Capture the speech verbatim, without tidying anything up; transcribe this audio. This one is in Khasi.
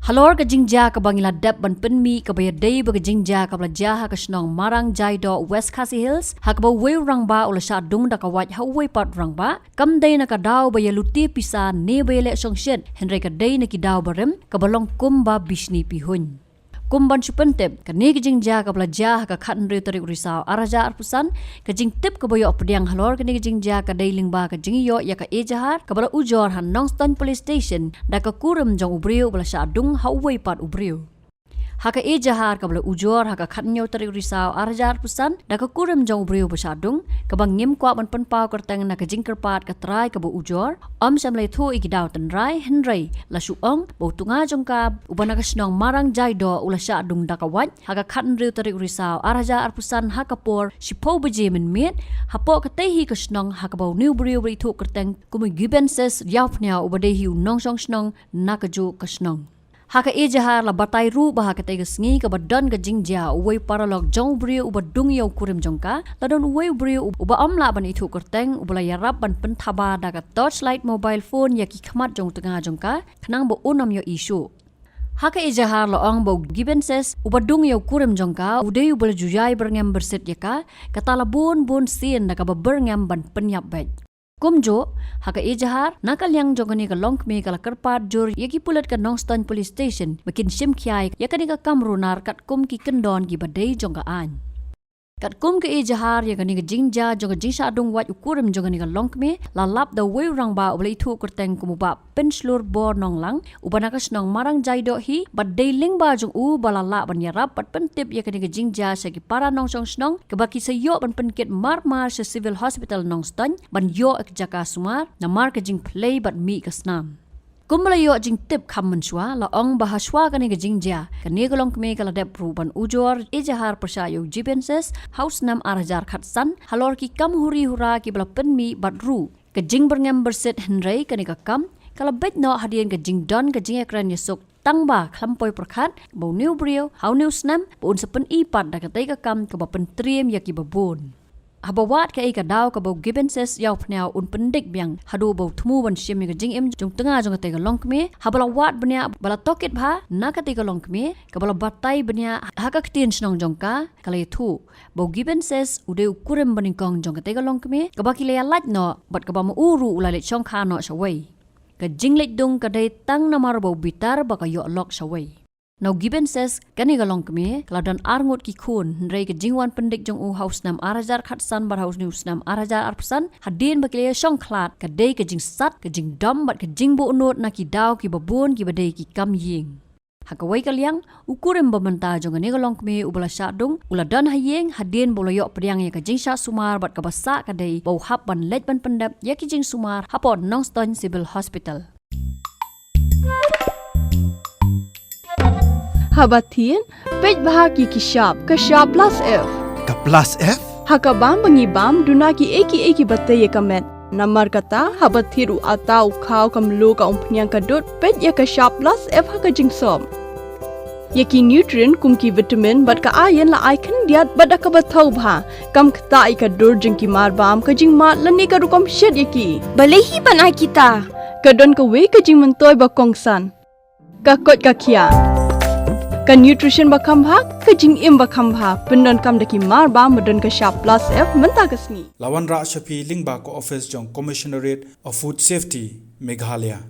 Halor ka jingjia kaba ngi la dep ban pynmih kaba ïadei bad ka jingjia kaba la jia ha ka shnong Marang Jaidoh, West Khasi Hills, ha kaba uwei u rangbah u la shah dung da ka wait ha uwei pat u rangbah, kam dei na ka daw ba ïa lute pisa ne ba ïa leh shongshit, hynrei ka dei na ki daw barim, kaba long kumba bishni pihuiñ. Kum ban shu pyntip, kane ka jingjia kaba la jia ha ka khathynriew tarik u Risaw arhajar arphew san, ka jingtip kaba ïoh pdiang halor kane ka jingjia ka dei lyngba ka jingïoh ïa ka ejahar kaba la ujor ha Nongstoiñ Police Station da ka kurim jong u briew uba la shah dung ha uwei pat u briew. Ha ka ejahar kaba la ujor ha ka khathynñiew tarik u Risaw arhajar arphew san da ka kurim jong u briew uba shah dung, kaba ngim kwah ban pynpaw kyrteng na ka jingkyrpad ka trai kaba ujor, ym shym la ïathuh ïa ki daw tynrai, hynrei la shu ong ba u tnga jong ka uba na ka shnong Marang Jaidoh u la shah dung da ka wait ha ka khathynriew tarik u Risaw arhajar arphew san ha ka por shiphew baje mynmiet, hapoh katei hi ka shnong ha kaba une u briew uba la ithuh kyrteng kum u Gibenses Ïawphniaw uba dei hi u nongshong shnong na kajuh ka shnong. Ha ka ejahar la batai ruh ba ha katei ka sngi kaba don ka jingjia, uwei u paralok jong u briew uba dung ïa u kurim jong ka, la don uwei u briew uba ym lah ban ithuh kyrteng uba la ïarap ban pynthaba da ka torchlight mobile phone ïa ki khmat jong u tnga jong ka, khnang ba un ym ïohi shuh. Ha ka ejahar la ong ba u Gibenses uba dung ïa u kurim jong ka u dei uba la ju ïai byrngem byrsit ïa ka, kata la bun bun sien da kaba byrngem ban pynïap beit. Kumjuh, ha ka ejahar, na ka liang jong kane ka longkmie ka la kyrpad jur ïa ki pulit ka Nongstoiñ Police Station ba kin shim khia ïa kane ka kam runar katkum ki kyndon kiba dei jong ka aiñ. Katkum ka ejahar ïa kane ka jingjia jong ka jingshah dung wait u kurim jong kane ka longkmie, la lap da uwei u rangbah uba la ithuh kyrteng kum u Bah Pynshlur Bor Nonglang, uba na ka shnong Marang Jaidoh hi, bad dei lyngba jong u ba la lah ban ïarap bad pyntip ïa kane ka jingjia sha ki para nongshong shnong, kaba ki sa ïoh ban pynkit marmar sha Civil Hospital Nongstoiñ ban ïoh ïa ka jaka sumar namar ka jingphlei bad mih ka snam. Kumba la ïoh jingtip kham mynshuwa, la ong ba hashuwa kane ka jingjia, kane ka longkmie ka la dep ruh ban ujor ejahar pyrshah ïa u Gibenses ha u snem arhajar khatsan, halor ki kam huri hura kiba la pynmih bad ruh ka jingbyrngem byrsit, hynrei kane ka kam ka la beit noh hadien ka jingdon ka jingïakren ïasuk tang ba khlem poi pyrkhat ba une u briew ha une u snem ba un sa pyni pat da katei ka kam kaba pyntriem ïa kiba bun. Haba wad kaei ka daw kaba u Gibenses Ïawphniaw un pyndik biang haduh ba u thmu ban shim ïa ka jingim jong u tnga jong katei ka longkmie, haba la wad bniah ba la tohkit bha na katei ka longkmie kaba la batai bniah ha ka ktien shnong jong ka, ka la ïathuh ba u Gibenses u dei u kurim banyngkong jong katei ka longkmie kaba ki la ïalait noh bad kaba ma u ruh u la leit shongkha noh shawei. Ka jingleit dung ka dei tang namar ba u bitar ba ka ïoh lok shawei. Na u Gibenses, kane ka longkmie ka la don arngut ki khun, hynrei ka jingwan pyndik jong u ha u snem arhajar khatsan bad ha une u snem arhajar arphew san, hadien ba ki la ïashongkhlad, ka dei ka jingsat, ka jingdom bad ka jingbuhnud na ki daw kiba bun kiba dei ki kam ïing. Ha kawei ka liang, u kurim ba mynta jong kane ka longkmie uba la shah dung u la don ha ïing hadien ba u la ïoh pdiang ïa ka jingshah sumar bad kaba sah ka dei ba u hap ban leit ban pyndep ïa ki jingsumar hapoh Nongstoiñ Civil Hospital. Haba thied, peit bha ïa ki shap, ka shap plus F. Ka plus F? Ha ka bam ba ngi bam, duna kiei kiei kiba tei ïa ka met. Namar kata, haba thied u atta, u khaw, ka mluh, ka umphniang, ka dud, peit ïa ka shap plus F ha ka jingsop. Ïa ki nutrient kum ki vitamin bad ka iron la ai khyndiat bad da kaba thaw bha. Kam ktah ïa ka dur jong ki marbam, ka jingmad lane ka rukom shet ïa ki. Balei hi ban ai kita? Ka don kawei ka jingmyntoi ba kongsan. Ka koit ka khiah. Ka nutrition ba kham bha, ka jingim ba kham bha, pyndonkam da ki marbam ba don ka shap plus F mynta ka sngi. La wanrah sha phi lyngba ka office jong Commissionerate of Food Safety, Meghalaya.